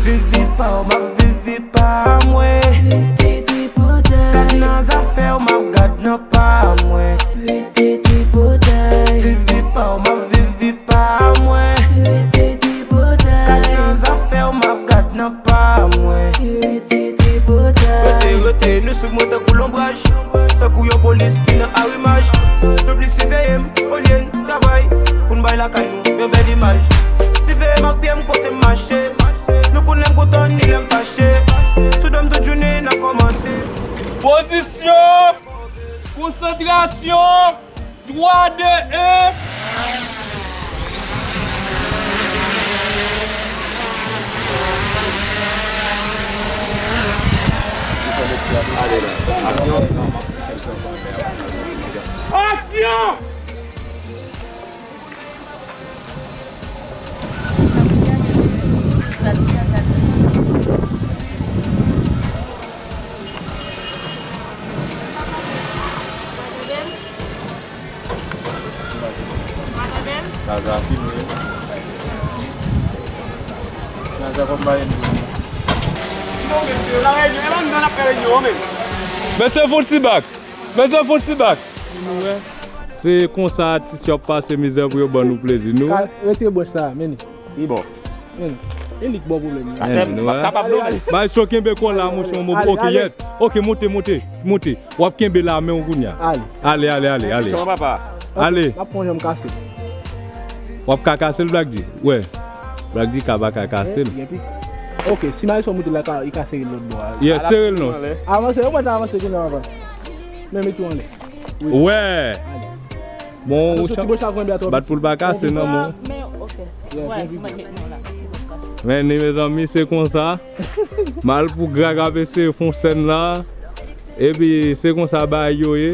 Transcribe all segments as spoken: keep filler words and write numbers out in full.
Viv vi pa w, m ap viv vi pa mwen. Rete tripotay. Gad nan zafè w, m ap gad nan pa mwen. Rete tripotay. Viv vi pa w, m ap viv vi pa mwen. Rete tripotay. Gad nan zafè w, m ap gad nan pa mwen. Rete tripotay. Rete, rete, nou swiv mwen tankou lonbraj. Tankou yon polis ki nan arimaj. Nou plis siveye m, olye n travay. Pou n bay lakay nou yon bèl imaj. Siveye m ak pye m kote m mache. Nou konn lè m kontan ni lè m fache. Sou do m tout jounen n ap kòmante. Pozisyon! Konsantrasyon! Twa, de, en. Aksyon! Mesye, fon ti bak. Mesye, fon ti bak. Se konsa atis yo ap pase mizè pou yo ban nou plezi, nou wè. Ka retire bwèch sa, men li. Li bon. Men li. E li k ba w pwoblèm nan. Men li, nou wè. Maestro, kenbe kò la, monchè, yon moman. Ok, yèt. Ok, monte, monte, monte. W ap kenbe la, men w kounye a. Ale. Ale, ale, ale, ale. Kòman papa? Ale. M ap pran janm kase. W ap ka kase l, Black G? Wè. Black G ka pa ka kase l. Ok, si Maestro monte la, ka, li ka sere l lòt bò a. Yeah, sere l non. Avanse, yo mèt avanse kounye a, papa. Men mete w anlè. Wi. Wè. Bon, ou chan bat pou l pa kase nan men w. Men, ok. Wè, mwen met non la. Men ni, mezanmi, se konsa. Malpougra k ap eseye fè yon sèn la. Epi, se konsa bagay yo ye.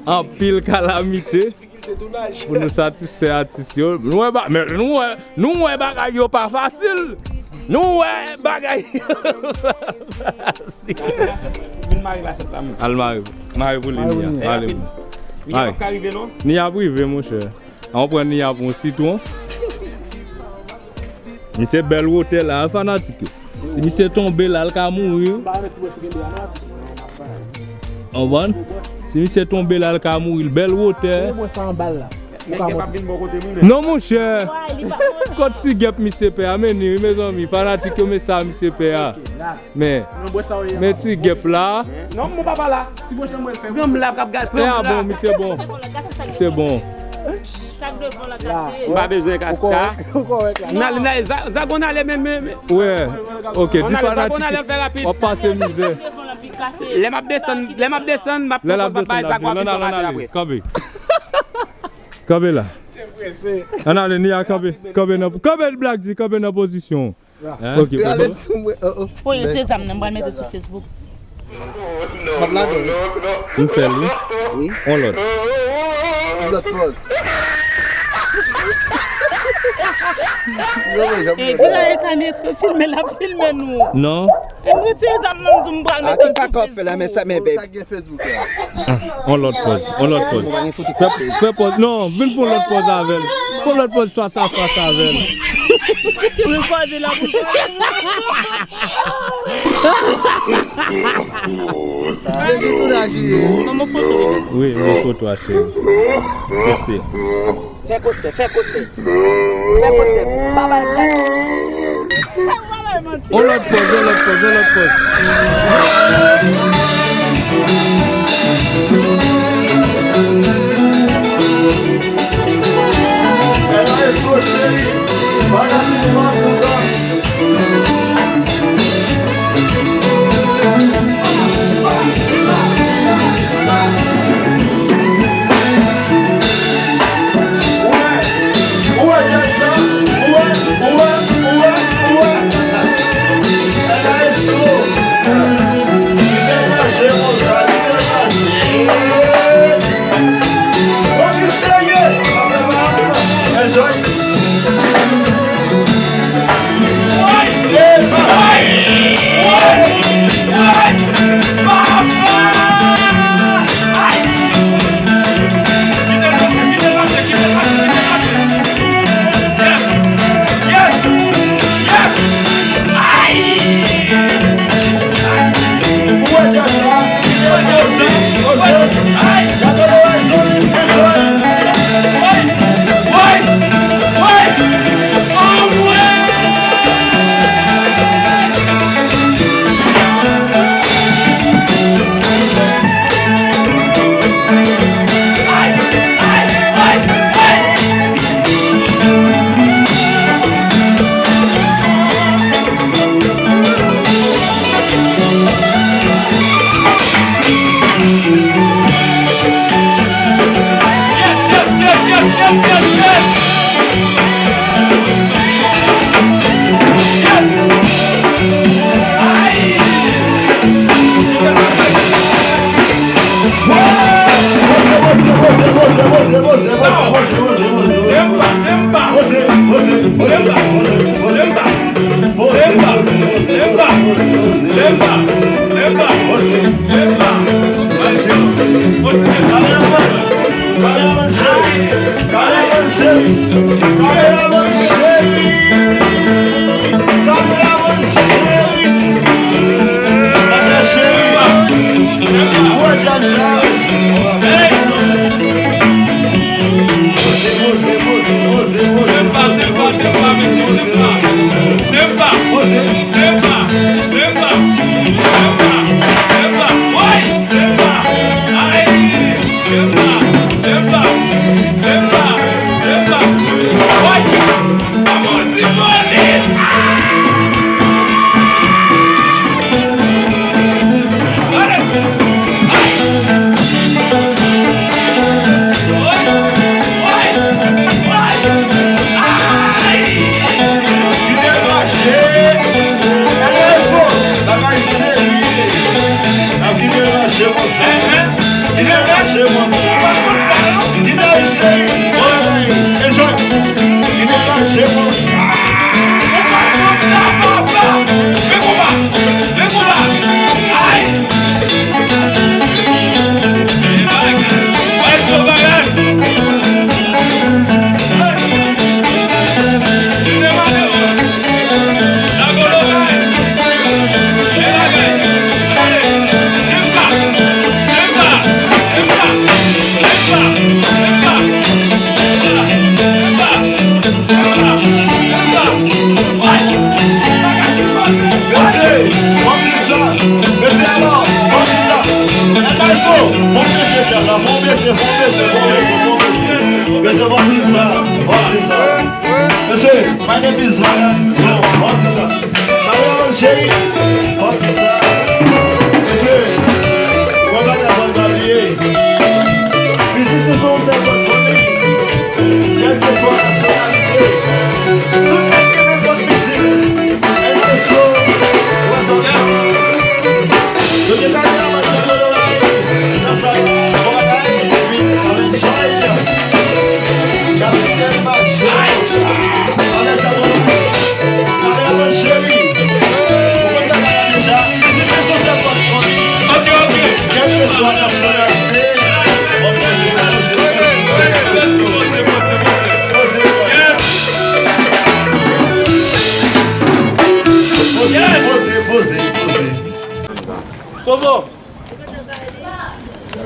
Anpil kalamite. Pou nou satisfè atis yo. Nou wè ba-, men nou wè, nou wè bagay yo pa fasil. Nou wè bagay yo pa fasil. Vin mare basèt la, moun. Al mare. Mare pou li, Nia. Mare pou li. Nia p ap ka rive, non? Nia ap rive, monchè. An pran Nia pou yon sitwon. Misye bèl wotè la, fanatik yo. Si misye tonbe la, l ka mouri. Konprann? Si misye tonbe la, l ka mouri. L bèl wotè. Non, monchè. Kot ti gèp misye pè a, men ni, wi, mezanmi. Fanatik yo, men sa misye pè a. Men, men ti gèp la. Non, mon papa la. Pran m la, k ap gade. Pran m la. Bon, misye bon. Misye bon. Sak devan la kase. M pa bezwen kase. Ou kòrèk la. N ale, n ale, za-, zagon ale, men, men, men. Wè. Ok, di fanatik w ap pase mizè. Lè m ap desann, lè m ap desann, m ap pran pòz, m ap bay zagon ap vin pran atè apre. Kanpe. Kanpe la. Ann ale, Nia, kanpe. Kanpe nan, kanpe, Black G, kanpe nan pozisyon. Ok, ale sou mwen. Poye ti zam nan, m pral mete sou Facebook. M ap ladan. M fè l, wi. Wi. On lòt. On lòt pòz. E, gila e kane filme, l ap filme nou. Non. E m retire zam nan, m di m pral mete l sou Facebook. Sa gen Facebook la. Ah, on lòt pòz, on lòt pòz. Fè, fè pòz. Non, vin fè on lòt pòz avè l. Fè on lòt pòz fas a fas avè l. Pou rekòde la, pou rekòde. Nan mon foto. Wi, mon foto a cheri. Poste. Fè kostè, fè kostè. Fè kostè. Babay, babay. On lòt pòz, on lòt pòz, on lòt pòz. Sovo!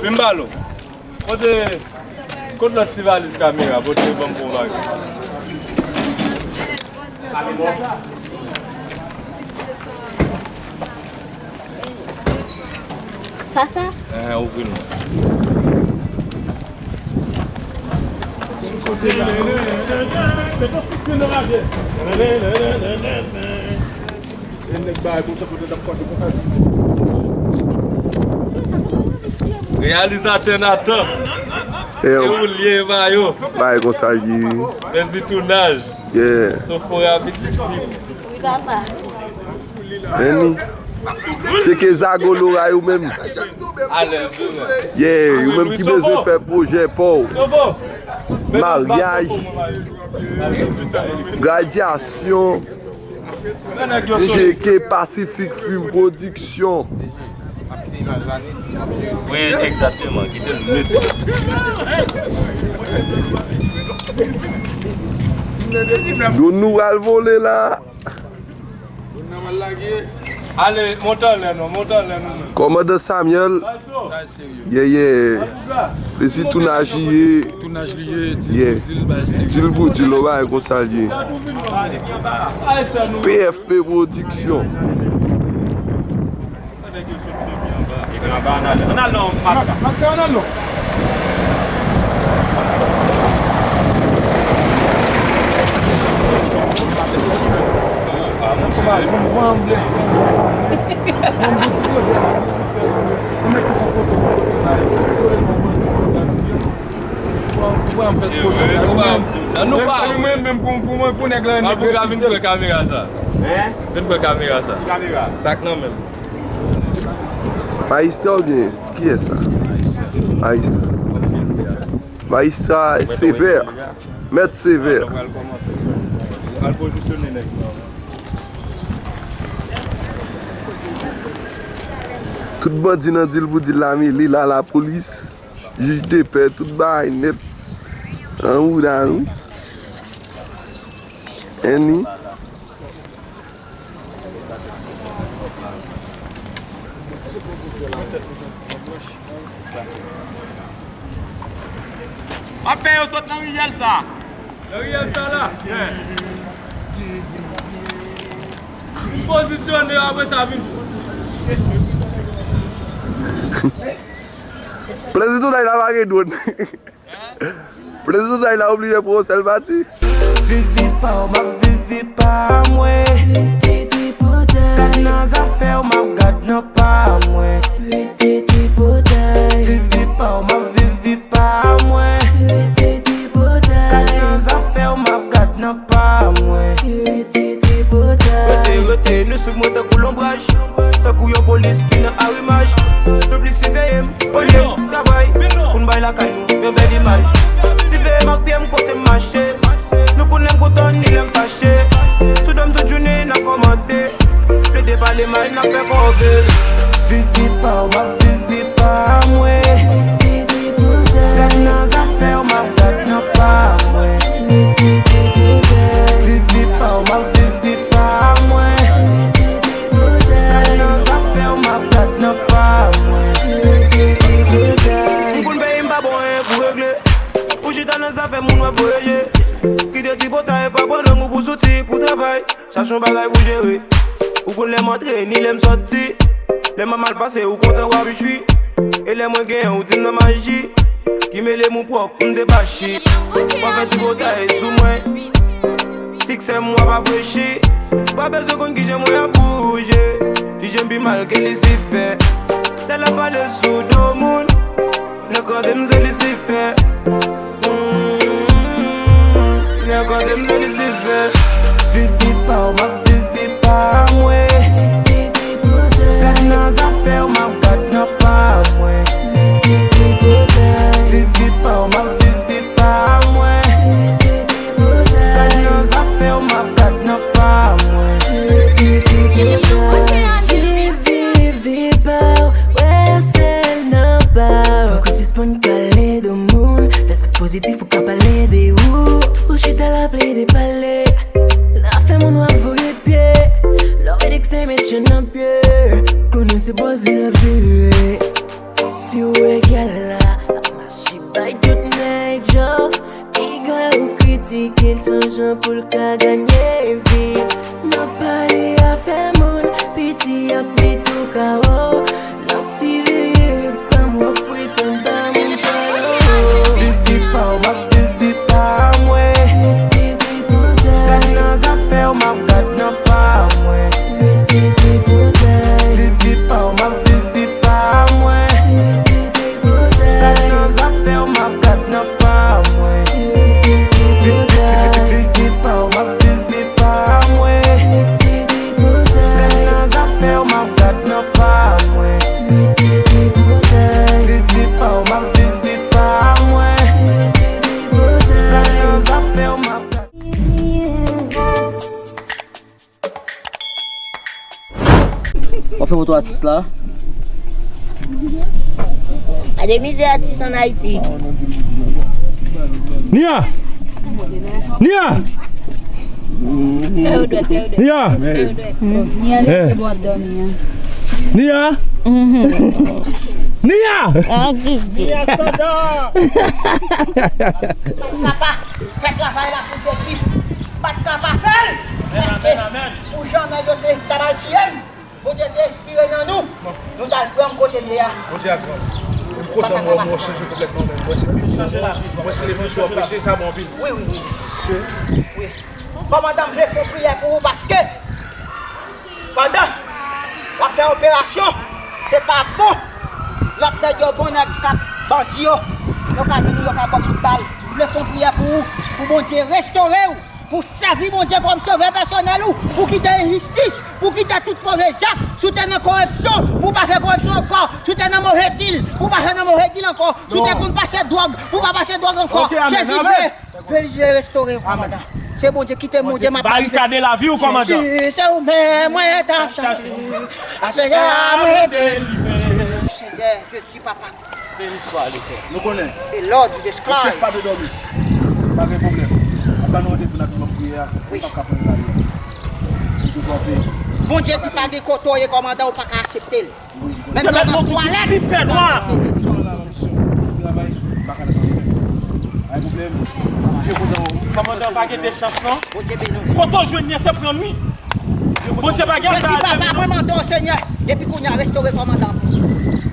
Vin m pale w. Kote, kote lòt ti valiz kamera? Pote ban m pou yon bagay. Sa, sa? Enhen, ouvri non. Kote la? Reyalizatè Nathan. E ou l ye, ba yo. Bay konsa l ye. Mezi tounaj. Yeah. Sofora pitit fi. Men ni. Se ke zago lora yo menm. Alèz. Yeah, yo menm ki bezwen fè pwojè pa w. Maryaj. Gradyasyon. Cheke Pacific Film Production. Wi, egzakteman, kite l nèt. Dwòn nou pral vole la. Ale, monte anlè non, monte anlè non. Kòmandan Samuel. Bagay serye. Yeah, yeah. Plezi tounaj li ye. Tounaj li ye, di l pou di l, bagay serye. Di l pou di l, yon bagay konsa l ye. P F P Production. Depi anba, ann al, ann al non, Maska. Maska, ann al non. Mwen menm, menm pou, pou mwen, pou nèg la, nèg la vin pran kamera sa. Vin pran kamera sa. Kamera. Sa k nan men l. Maestra oubyen kiyès sa? Maestra. Maestra Sevè. Mèt Sevè. Al pozisyone nèg yo. Tout bandi nan dil pou dil la mele la, lapolis, jij de pè, tout bagay nèt. An wouda wi. Annie. M ap fè yo sot nan riyèl sa. Nan riyèl sa la. Yeah. M pozisyone apre sa vin. Plezi tou la pa gen dwòn. Plezi tou la oblije pran yon sèl pati. Viv vi pa w, m ap viv vi pa mwen. Gad nan zafè w, m ap gad nan pa mwen. Viv vi pa w, m ap viv vi pa mwen. Gad nan zafè w, m ap gad nan pa mwen. Rete, rete, nou swiv mwen tankou lonbraj. Tankou yon polis ki nan arimaj. Nou plis siveye m, olye travay. Pou n bay lakay nou yon bèl imaj. Siveye m ak pye m kote m mache. Nou konn lè m kontan ni lè m fache. Sou do m tout jounen n ap kòmante. Plede pale mal, n ap fè kòve. Viv vi pa w, m ap viv vi pa mwen. Gad nan zafè w, m ap gad nan pa mwen. Viv vi pa w, m ap viv vi pa mwen. Gad nan zafè w, m ap gad nan pa mwen. M konn peyi m pa bon anyen pou regle. Ou chita nan zafè moun wè voyaje. Kite tripotay, pa pran lang ou pou soti pou travay. Chache yon bagay pou jere. Ou konn lè m antre, ni lè m sòti. Lè m ap mal pase, ou kontan w ap jwi. E lè mwen genyen, ou di m nan maji. Ki mele m ou pwòp, m depachi. Pa fè tripotay sou mwen. Siksè m w ap afrechi. Pa bezwen konn kijan mwen ap bouje. Jije m pi mal ke Lisifè. Lè l ap pale sou do moun. Nèg kraze m se Lisifè. Mm, nèg kraze m se Lisifè. Viv vi pa w, m ap viv vi pa mwen. Gad nan zafè w, m ap gad nan pa mwen. Viv vi pa w, m ap viv vi pa mwen. Gad nan zafè w, m ap gad nan pa mwen. Viv, viv, vi pa w, wè sèl nan pa w. Fòk ou sispann pale de moun, fè sa k pozitif ou ka pale de ou. Ou chita la plede pale, la fè moun w ap voye pye. Lè w wè Dexter met chen nan pye, konnen se bòz li l ap jere. Si w wè gèl la ap mache bay tout nèg jòf, piga ou kritike l, sonjan pou l ka ganye vi. Nan pale afè moun, piti ap met ou kawo. Nan siveye pa m, w ap pretann ba moun pale. Viv vi pa w, m ap viv vi pa mwen. Gad nan zafè w, m ap gad nan pa mwen. Viv vi pa w, m ap viv vi pa mwen. Gad nan zafè w, m ap gad nan pa mwen. Viv, viv, viv, viv vi pa w, m ap viv vi pa mwen. Gad nan zafè w, m ap gad nan pa mwen. Viv vi pa w, m ap viv vi pa mwen. Gad nan zafè w, m ap gad. W ap fè foto atis la? Gade mizè atis ann Ayiti. Nia! Nia! Fè yo dwèt, fè yo dwèt. Nia! Fè yo dwèt. Nia, leve bò ap dòmi an. Nia! Nia! Nia Sanda! Papa, fè travay la pou Jezi. Pa t ka pa fè l. Paske pou jan nèg yo te ta pral tiye m, Bondye te enspire nan nou. Nou t al pran m kote m ye a. Bondye a gran. M kontan mwen, mwen chanje konplètman menm. Mwen se pi bon. Mwen se levanjil w ap preche, sa bon anpil. Wi, wi, wi. Se wi. Kòmandan, m vle fè yon priyè pou ou paske pandan w ap fè operasyon, se pa bon. Lòt nèg yo bon, nèg k ap bandi yo, yo ka vini, yo ka ba w kout bal. M vle fè yon priyè pou ou, pou Bondye restore w, pou w sèvi Bondye kòm sovè pèsonèl ou, pou w kite enjistis, pou w kite tout move zak. Si w te nan koripsyon, pou w pa fè koripsyon ankò. Si w te nan move dil, pou w pa fè nan move dil ankò. Si w te konn pase dwòg, pou w pa pase dwòg ankò. Jezi vle, Jezi vle restore w, kòmandan. Se Bondye, kite Bondye, m ap barikade lavi w, kòmandan. Jezi, se ou menm mwen t ap chache. Aswè a mwen delivre. Senyè, je suis papa. Beni swa, Letènèl. Nou konnen. E lòd desklav. Chèf pa dwe dòmi. Pa gen pwoblèm. Ap ba nou randevou nan tout lòt priyè a. Wi. N ap ka pran lari a. Se toujou anpe. Bondye di pa gen kote w ye, kòmandan, ou pa ka aksepte l. Menm lè w nan twalèt. Li fè nwa. Travay, pa ka travay. Ay pwoblèm. Kòmandan, pa gen de chans non. Bondye beni w. Kote w jwenn li se pran wi. Bondye pa gen afè a dèm non. Jezi papa, mwen mande w Senyè, depi kounye a restore kòmandan.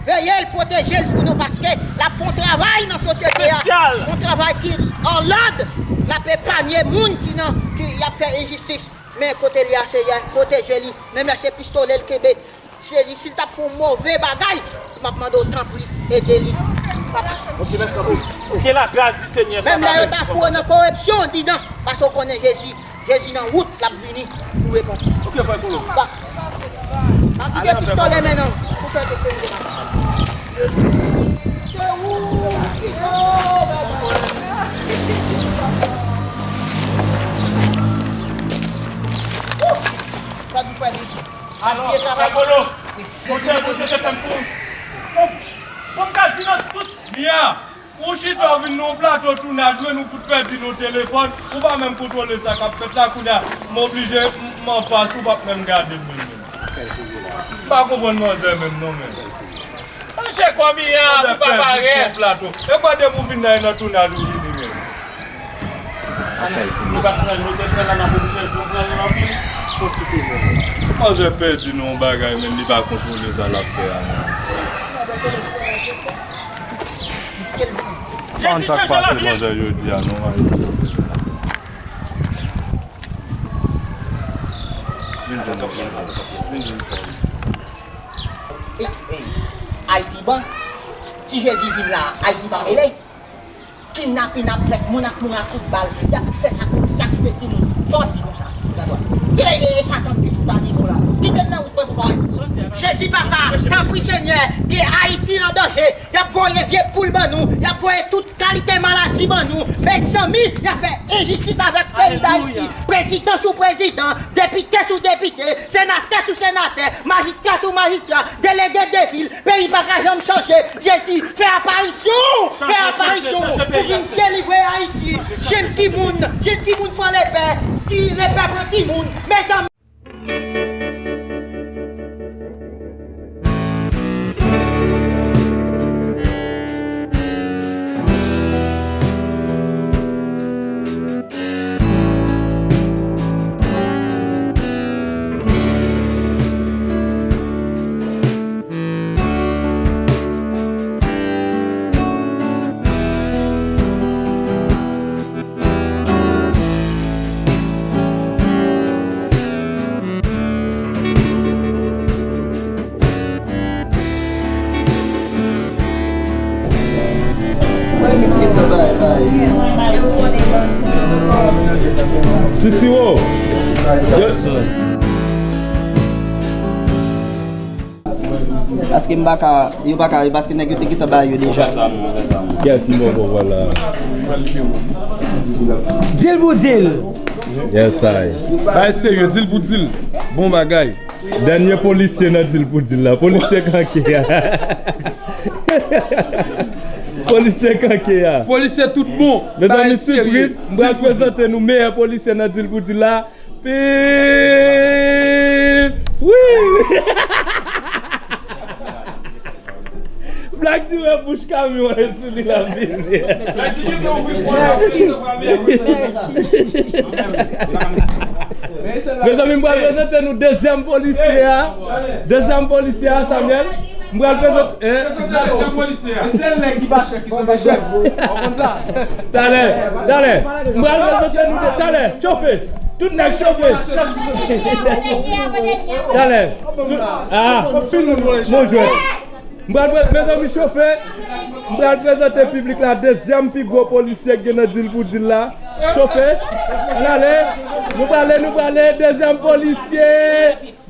Veye l, pwoteje l pou nou paske l ap fè yon travay nan sosyete a. Espesyal. Yon travay ki an lòd. L ap epanye moun ki nan, ki y ap fè enjistis. Men kote l ye a Senyè, pwoteje li. Menm lè se pistole l kenbe. Jezi, si l t ap fè yon move bagay, m ap mande w tanpri, ede li. Papa. Ok, mèsi anpil. Ke lagras di Senyè. Menm lè yo ta foure nan koripsyon, di non, paske w konnen Jezi, Jezi nan wout, l ap vini pou repanti. Ok, frè Kolo. Pa, pa kite pistole men non, pou fè te Senyè. Se ou ki sove mwen. Wouh! Frè Bi, frè Bi. Alò, Frè Kolo, monchè, Bondye te fè m pou, pou, pou m ka di nan tout vi a, ou chita w vin nan yon plato tounaj, wi, nou fout pèdi nan telefòn, ou pa menm kontwole sa k ap fèt la, kounye a, m oblije, m, m anfas, ou p ap menm gade m menm. M pa konprann manzè menm non, men. Monchè, kòm i a, ou pa parèt. Sou plato. E pa depi w vin la, e nan tounaj ou vini menm. Nou pa t pran, nou te pran la, n ap oblije pran l anpil. Fò ti te menm. Manzè pèdi nan yon bagay, menm li pa kontwole sa l ap fè a, non. An sa k pase manzè jodi a, non, Ayiti. Vin jwenn nou, vin jwenn nou. Ey, ey, Ayiti bon. Si Jezi vin la, Ayiti pa mele. Kidnapin ap fèt, moun ap mouri ak kout bal. Y ap fè sa, sa ki fè timoun. Sa w ap di konsa? Gade, e, e, Satan ki fout anivo la. Kite l nan wout mwen pou pale. Jezi papa, tanpri Senyè, ke Ayiti an danje. Y ap voye vye poul ban nou, y ap voye tout kalite maladi ban nou. Mezanmi, y ap fè enjistis avèk peyi Dayiti. Prezidan sou prezidan, depite sou depite, senatè sou senatè, majistra sou majistra, delege de vil, peyi pa ka janm chanje. Jezi, fè aparisyon, fè aparisyon pou vin delivre Ayiti. Jenn timoun, jenn timoun pran lepè, ti lepè pran timoun. Mezanmi. Ti siwo. Yes, sir. Paske m pa ka, yo pa ka, paske nèg yo te gentan ba yo deja. Yes, m bon, bon, vwala. Deal pou deal. Yes, I. Bay serye, deal pou deal. Bon bagay. Dènye polisye nan deal pou deal la. Polisye kanke a. Polisye kanke a. Polisye tout bon. Mezanmi, sipriz, m pral prezante nou meyè polisye nan deal pou deal la. Pip! Wi! Black di wè bouch kamyon an sou li l ap vini. Mezanmi, m pral prezante nou dezyèm polisye a. Dezyèm polisye a, Samuel. M pral prezante, hein? Dezyèm polisye a. E sèl nèg ki pa chèf ki sanble chèf. Ou konn sa? Talè, talè. M pral prezante nou de, talè. Chofe. Tout nèg chofe. Talè. Tout, ah, bon jwèt. M pral pre-, mezanmi, chofe. M pral prezante piblik la dezyèm pi gwo polisye ki gen nan deal pou deal la. Chofe. Ann ale. Nou prale, nou prale. Dezyèm polisye.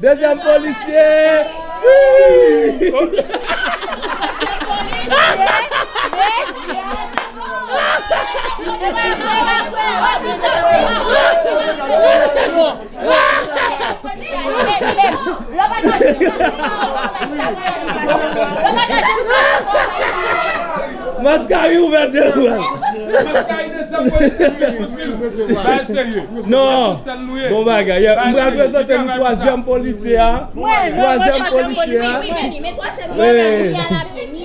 Dezyèm polisye. Wi! Maskari ouvè de bra. Non. Bon bagay. M pral prezante nou twazyèm polisye a. Twazyèm polisye a.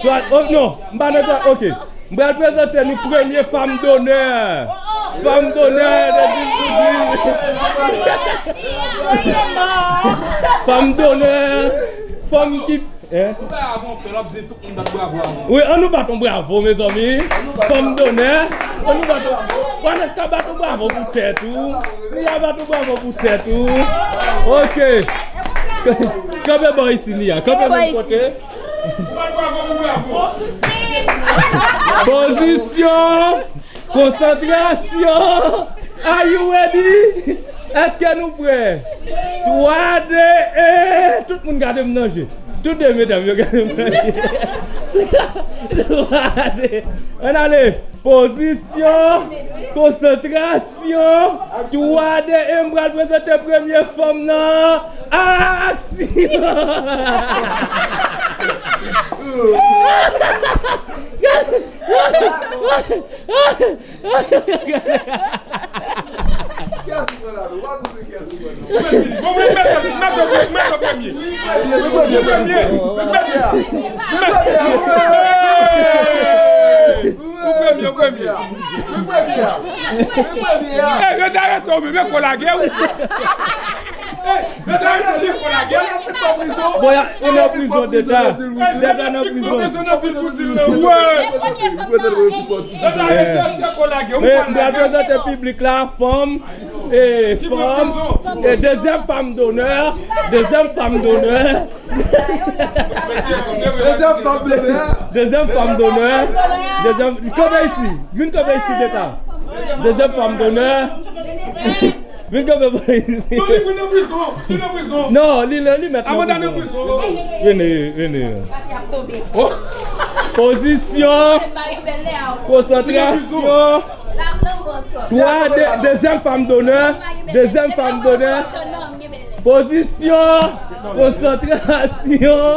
Twa- oh, non. M pa nan twa- ok. M pral prezante nou premye fanm donè. Fanm donè de Dil pou Dil. Fanm donè. Fanm ki, hein? Wi, ann nou bat yon bravo, mezanmi. Fanm donè. Ann nou bat yon, Vanessa bat yon bravo pou tèt ou. Nia bat yon bravo pou tèt ou. Ok. Kanpe bò isi, Nia. Kanpe menm kote. Pozisyon! Konsantrasyon! Are you ready? Èske nou prè? Twa, de, en! Tout moun gade m nan je. Tout de medam yo gade m nan je. Twa, de, ann ale! Pozisyon! Konsantrasyon! Twa, de, en, m pral prezante premye fanm nan! Aksyon! Bon, mwen mete, mete, mete premye. Premye, premye. Ou premye, ou premye. Ey, rete, rete, ou menm, men kolage, wi. Ey, rete, rete, men kolage. Bon, y a, ou nan prizon deja. Deja nan prizon. Men, m prezante piblik la, fanm, e, fanm, e, dezyèm fanm donè, dezyèm fanm donè. Dezyèm fanm donè. Dezyèm fanm donè. Dezyèm, kanpe isi. Vin kanpe isi, Deta. Dezyèm fanm donè. Vin kanpe bò isi. Non, li, li nan prizon. Li nan prizon. Non, li, li, li mèt nan prizon. Amanda nan prizon. Vini, vini. Pozisyon. Konsantrasyon. Twa, de, dezyèm fanm donè. Dezyèm fanm donè. Pozisyon. Konsantrasyon.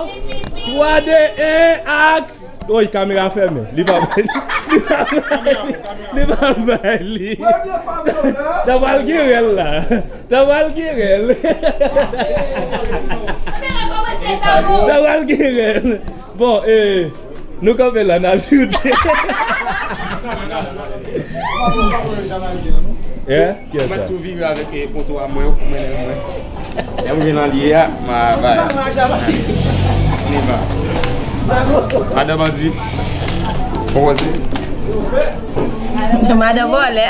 Twa, de, en, ak- Woy, kamera fèmen. Li pa bay li. Li pa bay li. Li pa bay li. Sa pral gen rèl la. Sa pral gen rèl. Sa pral gen rèl. Bon, e, nou kanpe la, n ap choute. Yen? Kiyès sa? Mwen tou vire avèk, e, poto a mwen, ou mennen mwen. Lè m vin nan lye a, m a bay. Anniva. Madan bandi. Poze. Madan vòlè.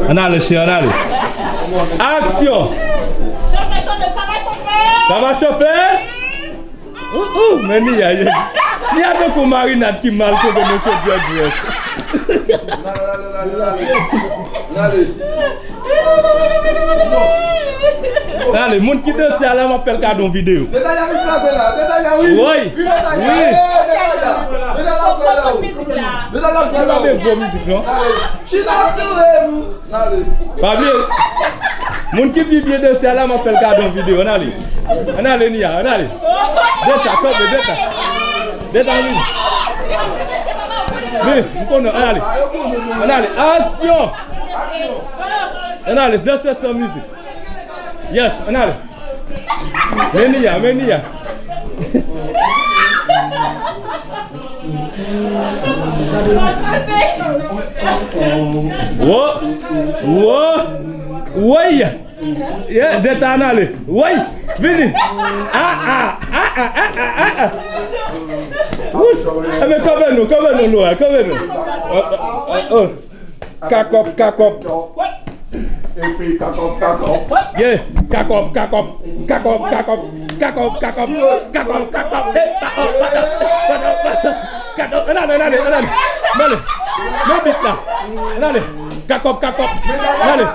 Ann ale, chè, ann ale. Aksyon! Sa va chofe? Ou, ou, men Nia, Nia tankou marinad ki mal kote mesye dwèt dwèt. Ann ale, moun ki danse a la, m ap fè l kado yon videyo. Detay la vin kraze la, detay la, wi. Woy. Wi, detay la. Wi. Detay la. Detay la, ap kraze la. Detay la, ap kraze la. Gwo mizik, non? Chita ap toure nou. Pa bliye, moun ki pi byen danse a la, m ap fè l kado yon videyo. Ann ale. Ann ale, Nia, ann ale. Deta, kanpe, Deta. Deta, vini. Vini, m konnen, ann ale. Ann ale, aksyon! Ann ale, danse san mizik. Yes, ann ale. Men Nia, men Nia. Wo, wo, woy. Yeah, Deta, ann ale. Woy, vini. Ah, ah, ah. Wouch. Enben, kanpe nou, kanpe nou, Laura, kanpe nou. Oh, oh, oh, oh. Kakòp, kakòp. Epi kakòp, kakòp. Yeah, kakòp, kakòp. Kakòp, kakòp. Kakòp, kakòp. Kakòp, kakòp. Hey, kakòp, kakòp. Kakòp, kakòp. Ann ale, ann ale, ann ale. Ann ale. Men bit la. Ann ale. Kakòp, kakòp. Ann ale.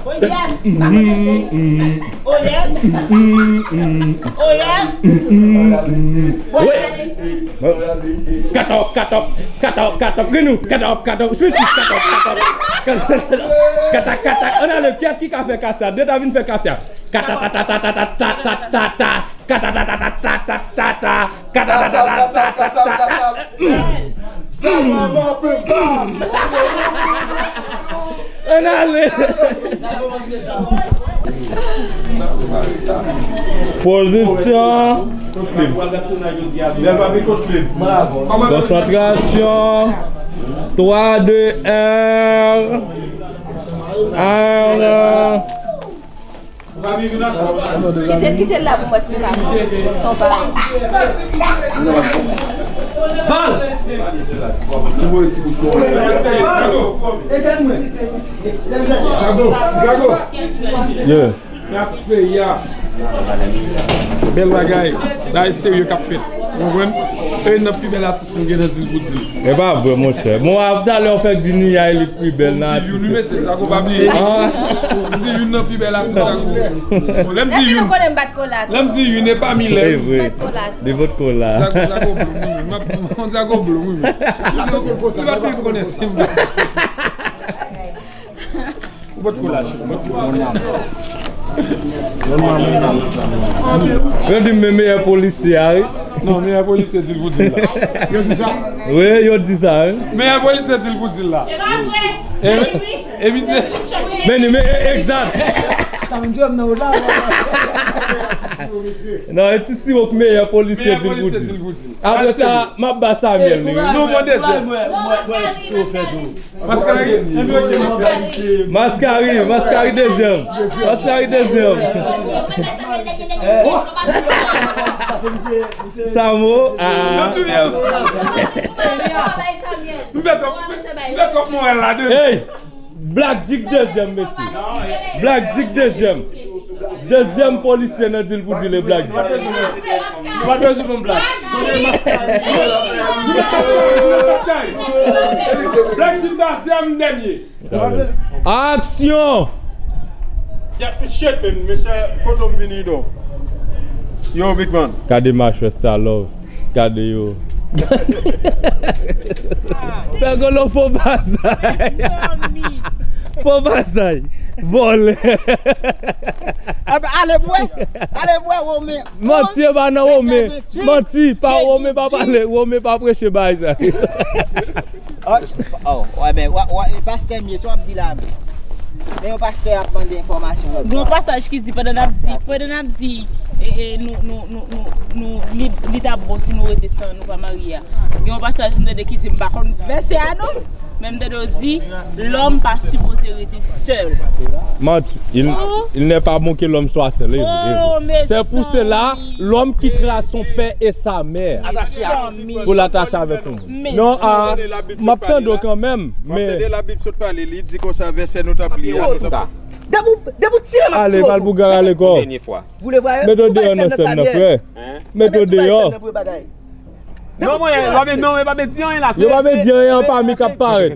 Oh yes. Oh yes. Oh yes. Katòp, katòp, katòp, katòp, Grenou, katòp, katòp, Switi, katòp, katòp, katòp, katòp, katòp, ann ale, kiyès ki ka fè kasa? Deta vin fè kasa. Kata, ta, ta, ta, ta, ta, ta, ta, ta, ta, kata, ta, ta, ta, ta, ta, ta, ta, ta, kata, ta, ta, ta, ta, ta, ta, ta, ta, ta. Sa manman pe bam. Ann ale. Pozisyon. Konsantrasyon. Twa, de, en. En. Kite l, kite l la pou mwen, esplika. Son pa. Val! Zago! Zago! Yeah. Men atis peyi a. Bèl bagay. Bagay serye k ap fèt. Ou konprann? E youn nan pi bèl atis nou gen nan dil pou dil. E pa vre, monchè. Bon, a, talè w fèk di Nia li pi bèl nan atis yo. Youn, mesye, Zago pa bliye. Ah. M di youn nan pi bèl atis, Zago. Bon, lè m di youn, lè m di youn, e pa milè. Li pot kola. Zago, Zago blonm, wi, men. Zago blonm, wi, men. Li pa pi konnen si m Ou pot kola, cheri, ou pot kola. Yo di m men meyè polisye a, wi. Non, meyè polisye dil pou dil la. Yo di sa? Wi, yo di sa, wi. Meyè polisye dil pou dil la. E, e misye. Men, men, e, egzat. Sa vin jwe m nan wout la. Non, e ti siwo k meyè polisye dil pou dil. Apre sa, m ap ba Samuel li, wi. Nou pran dezyèm. Maskari. Maskari, Maskari dezyèm. Maskari dezyèm. Samo, ah. Hey, Black Dick dezyèm, mesye. Black Dick dezyèm. Dezyèm polisye nan dil pou dil e Black Dick. Nou pa bezwen pou m plas. Black Dick dezyèm dènye. Aksyon! Yap shit, men, mesye, kote m vini, do? Yo, big man. Gade machwè sa, love. Gade yo. Pègolo fo batay. Fo batay. Vòlè. Ale bwè. Ale bwè, Romen. Manti, e pa nan Romen. Manti, pa Romen, pa pale. Romen pa preche bagay sa. Oh, oh, wè, men, wè, wè, pastè m ye, sa w ap di la, men. Men yon pastè ap mande enfòmasyon. Gen yon pasaj ki di, pandan n ap di, pandan n ap di, e, e, nou, nou, nou, nou, nou, li, li t ap bon si nou rete san nou pa marye a. Gen yon pasaj m tande ki di, m pa konn vèsè a non, men m tande yo di, l'homme pa sipoze rete sèl. Manti, il, il n'est pas bon que l'homme soit seul. C'est pour cela, l'homme quittera son père et sa mère pour l'attacher avec un. Non, ah, m ap tande w kanmenm, men. W ap tande Labib sot pale, li di konsa, vèsè nou t ap li a, nou t ap. Depi w, depi w tire m ap tire w tou. Ale, Malpougra, ale kò. Mete w deyò nan sèn nan, frè. Mete w deyò. Non, mwen, non, men pa di anyen la. Yo pa vle di anyen, anpami k ap parèt.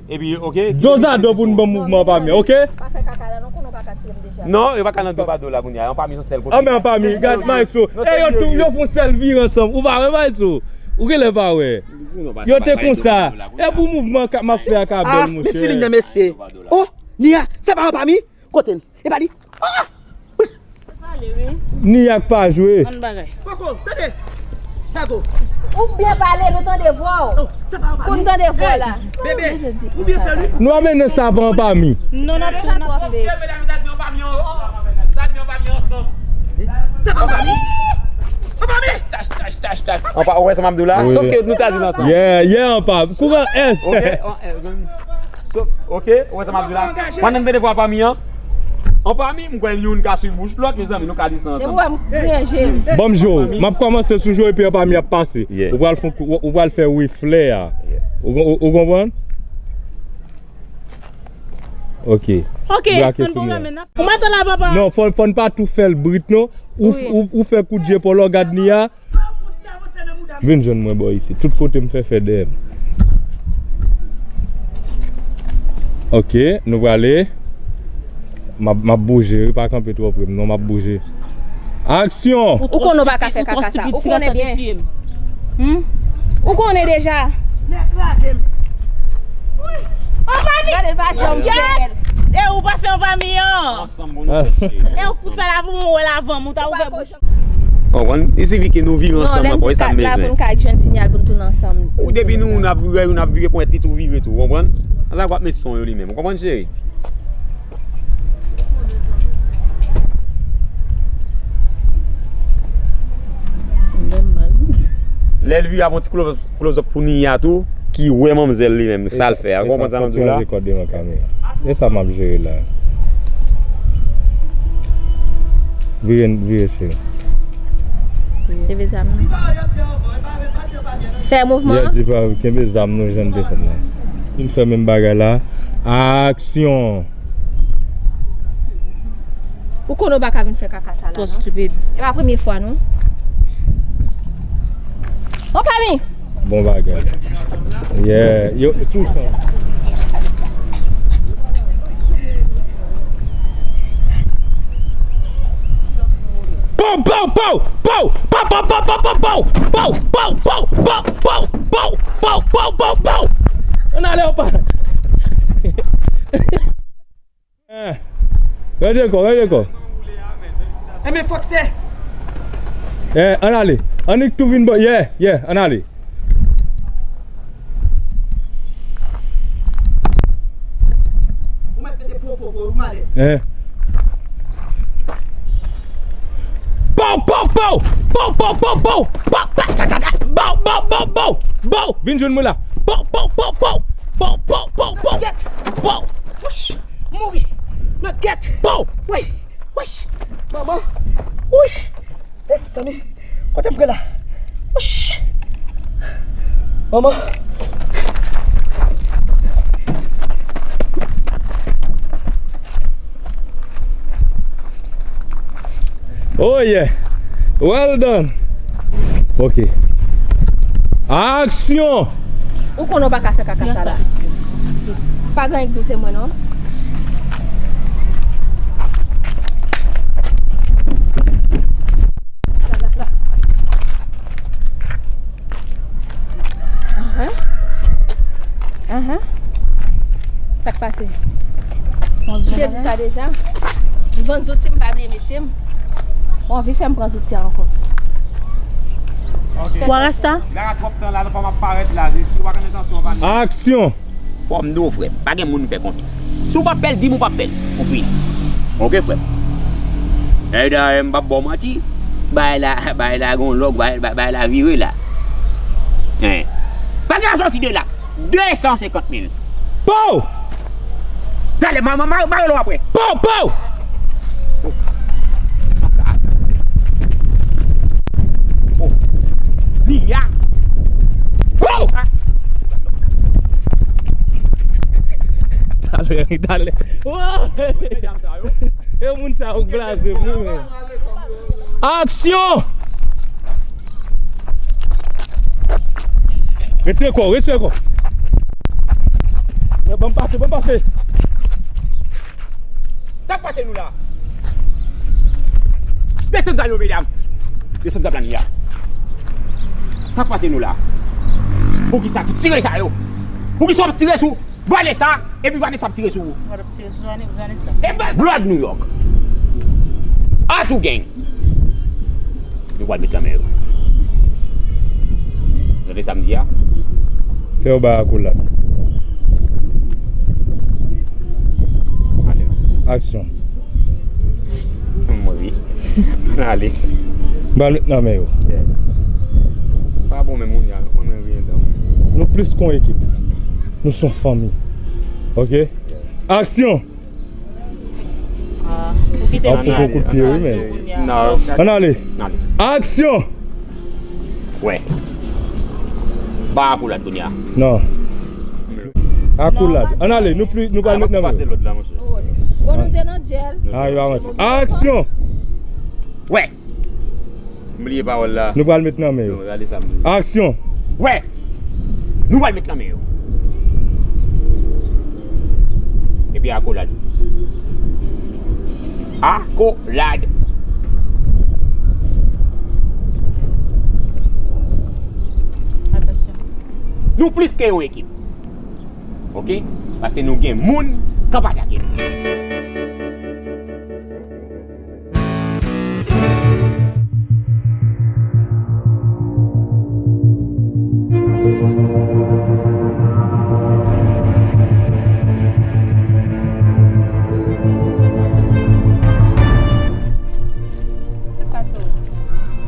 Epi, oke. Dozado pou n ban mouvman anpami an, oke? Pa fè kaka la non, konnen w pa ka tire m deja. Non, yo pa ka nan dozado la kounye a. Anpami se yon sèl kote. Anben anpami, gad Maestro. E yo tou, yo fè yon sèl vire ansanm. Ou pa wè Maestro? Ou genlè pa wè. Yo te konsa. E pou mouvman k ap m ap fè a ka bèl, monchè. Men feeling nan mesye. Oh, Nia, se pa anpami? Kote l? E pa li? Ah! Nia k pa jwe. Ann bagay. Poko, tande. Zago. Ou byen pale, nou tande vwa w. Pou n tande vwa w la. Bebe, ou byen fè li. Nou ap mennen sa pa anpami. Non, n ap fè, n ap fè. Se pa anpami. Anpami. Anpa, ou wè sa m ap di w la? Wi. Sòf ke nou ta di l ansanm. Yeah, yeah, anpa. Kouran S. Oke, an, eh, Sòf, oke, ou wè sa m ap di la? Pandan m tande vwa anpami an, anpami, m kwè youn ka swiv bouch lòt, mezanmi, nou ka di sa ansanm. Depi w wè m griyen je m. Ban m jwe w. M ap kòmanse sou jwe epi anpami ap pase. Yeah. Ou pral fè, ou, ou pral fè reflè a. Yeah. Ou, ou, ou konprann? Oke. Oke, brake sou mwen. Ou mete la, papa. Non, fò, fò n pa tou fè l brit, non. Ou, ou, ou fè kout je pa w lè w gad Nia. Vin jwenn mwen bò isit. Tout kote m fè, fè dèyè m. Oke, nou prale. M ap, m ap bouje, wi, pa kanpe twò pre m, non, m ap bouje. Aksyon! Ou konnen w pa ka fè kaka sa. Ou konnen byen. Hmm? Ou konnen deja. Nèg kraze m. Wi. Yon fanmi. Gade l pa janm fè l. E ou pa fè yon fanmi an. Ansanm pou nou fè cheri. E ou pou fè l avan, ou wè l avan, ou ta ouvè bouch. Konprann? Li sifi ke nou vire ansanm ankò, e sa m bezwen. Non, lè m di kat la pou n ka jwenn sinyal pou n tounen ansanm. Ou depi nou, n ap vire, n ap vire ponyèt li tou vire tou, konprann? Ansanm w ap met son yo li menm. Ou konprann, cheri? Nòmal. Lè l vire ap yon ti close, close up pou Nia tou, ki wè manmzèl li menm, sa l fè a. Ou konprann sa m ap di w la? Chanje kòd devan kamera. E sa m ap jere la. Vire, vire, cheri. Kenbe zam nan. Fè mouvman. Yè, di pa, kenbe zam nou jwenn te fèt la. Vin fè menm bagay la. Aksyon! Ou konnen w pa ka vin fè kaka sa la, non? Twò stupid. E pa premye fwa, non? Yon fanmi! Bon bagay. Yeah, yo, tou sa. Pow, pow, pow, pow! Pow, pow, pow, pow! Ann ale, opa! Eh, ranje kò, ranje kò. Enben, fòk se. Eh, ann ale. Annik tou vin bò. Yeah, yeah, ann ale. Ou mèt mete po, po, po, ou malèz. Eh. Pow, pow, pow! Pow, pow, pow, pow! Pow, ta, ta, ta, ta! Bow, bow, bow, bow! Bow! Vin jwenn mwen la! Pow, pow, pow, pow! Pow, pow, pow, pow! Pow! Wouch! Mouri! Nan gèt! Pow! Woy! Wouch! Manman! Woy! Mezanmi! Kote m pran la? Wouch! Manman! Oh yeah! Well done! Ok. Aksyon! Ou konnen w pa ka fè kaka sa la. Pa gen anyen k di w se mwen non. Ahan. Ahan. Sa k pase? M te di sa deja. M vann zouti m, m pa bliye metye m. Ou anvi fè m pran zouti a ankò. Wa Rasta? Aksyon! Fò m di w frè m, pa gen moun m fè konfyans. Si w p ap fè l, di m ou p ap fè l. Ou fini. Oke frè m. E dayè m p ap ba w manti. Bagay la, bagay la gon lòk, bagay, bagay la vire la. Hein. Bagay la sòti de la. De san senkant mil. Pow! Talè, ma, ma, ma, ma rele w apre. Pow, pow! Oh. Li a. Pow! Talè, talè. Wow! E moun sa yo blaze pou mwen. Aksyon! Retire kò w, retire kò w. Ban m pase, ban m pase. Sa k pase nou la? Desann zam yo, medam. Desann zam la, Nia. Sa k pase nou la? Poukisa tout tire sa yo? Poukisa w ap tire sou Vanessa, epi Vanessa ap tire sou ou. Mwen ap tire sou Vanessa. E baz Blood New York. Atou gang. Nou pral met nan men yo. Tande sa m di a? Fè yo bay akolad. Ale. Aksyon. M ri. Ale. M pral met nan men yo. Yeah. Pa bon menm moun ya, nou konnen riyen dan. Nou plis kon ekip. Nou se yon fanmi. Ok? Aksyon! Ah, ou kite m ale. Ann ale. Ann ale. Aksyon! Wè. Ba akolad kounye a. Non. Akolad. Ann ale, nou pli, nou pral met nan men. Pase lòd la, monchè. Bon, nou te nan djèl. Ah, yo avanse. Aksyon! Wè. M bliye pawòl la. Nou pral met nan men yo. Non, gade sa m bliye. Aksyon! Wè! Nou pral met nan men yo. Epi akolad. Akolad. Nou plis ke yon ekip. Oke? Paske nou gen moun k ap atake nou. Sa k pase w?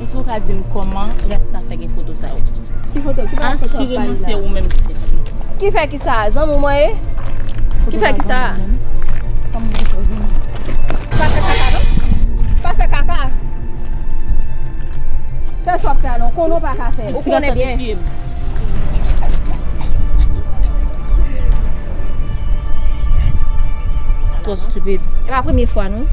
Èske w ka di m kòman Yasna fè gen foto sa yo? Ki foto? Ki bagay foto w ap pale la? Asire nou se ou menm ki fè sa. Ki fè ki sa? Zanmi w mwen ye? Ki fè ki sa? Pa fè kaka non. Pa fè kaka. Fè sa w ap fè a non. Konnen w pa ka fè l. Ou konnen byen. Twò stupid. E pa premye fwa non.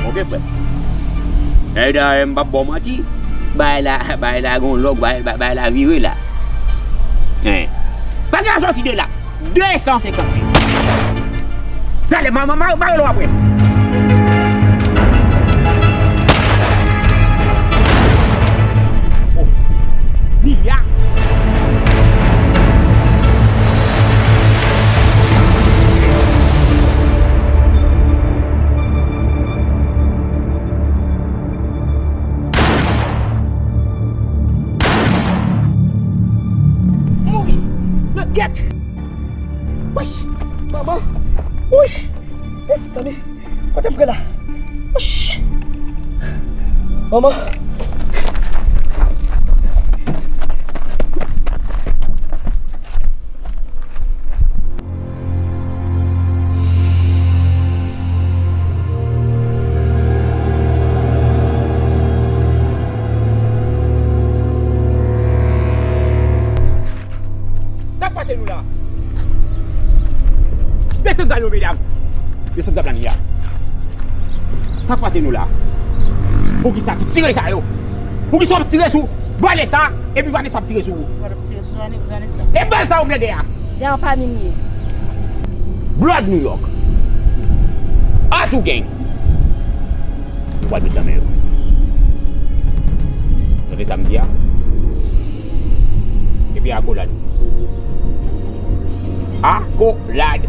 Ok, frè. Dayè, dayè, m p ap ba w manti. Bagay la, bagay la gon lòk, bagay, bagay la vire la. Hein. Bagay la sòti de la. De san senkant mil. Talè, m a, m a, m a rele w apre. Oh. Mia. Mouri! Nan gèt! Wesh! Manman! Wi! Mezanmi! Kote m pran la? Wesh! Manman! Sa k pase nou la? Desann zam yo, medam. Desann zam la, Mia. Sa k pase nou la? Poukisa tout tire sa yo? Poukisa w ap tire sou Vanessa? Epi Vanessa ap tire sou ou? Mwen ap tire sou Vanessa. E bal sa w blende a? Dèyè pa minye. Blood New York. Atou gang. Nou pral met nan men yo. Tande sa m di a? Epi akolad. Akolad.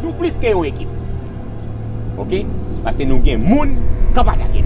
Nou plis ke yon ekip. Oke? Paske nou gen moun k ap atake.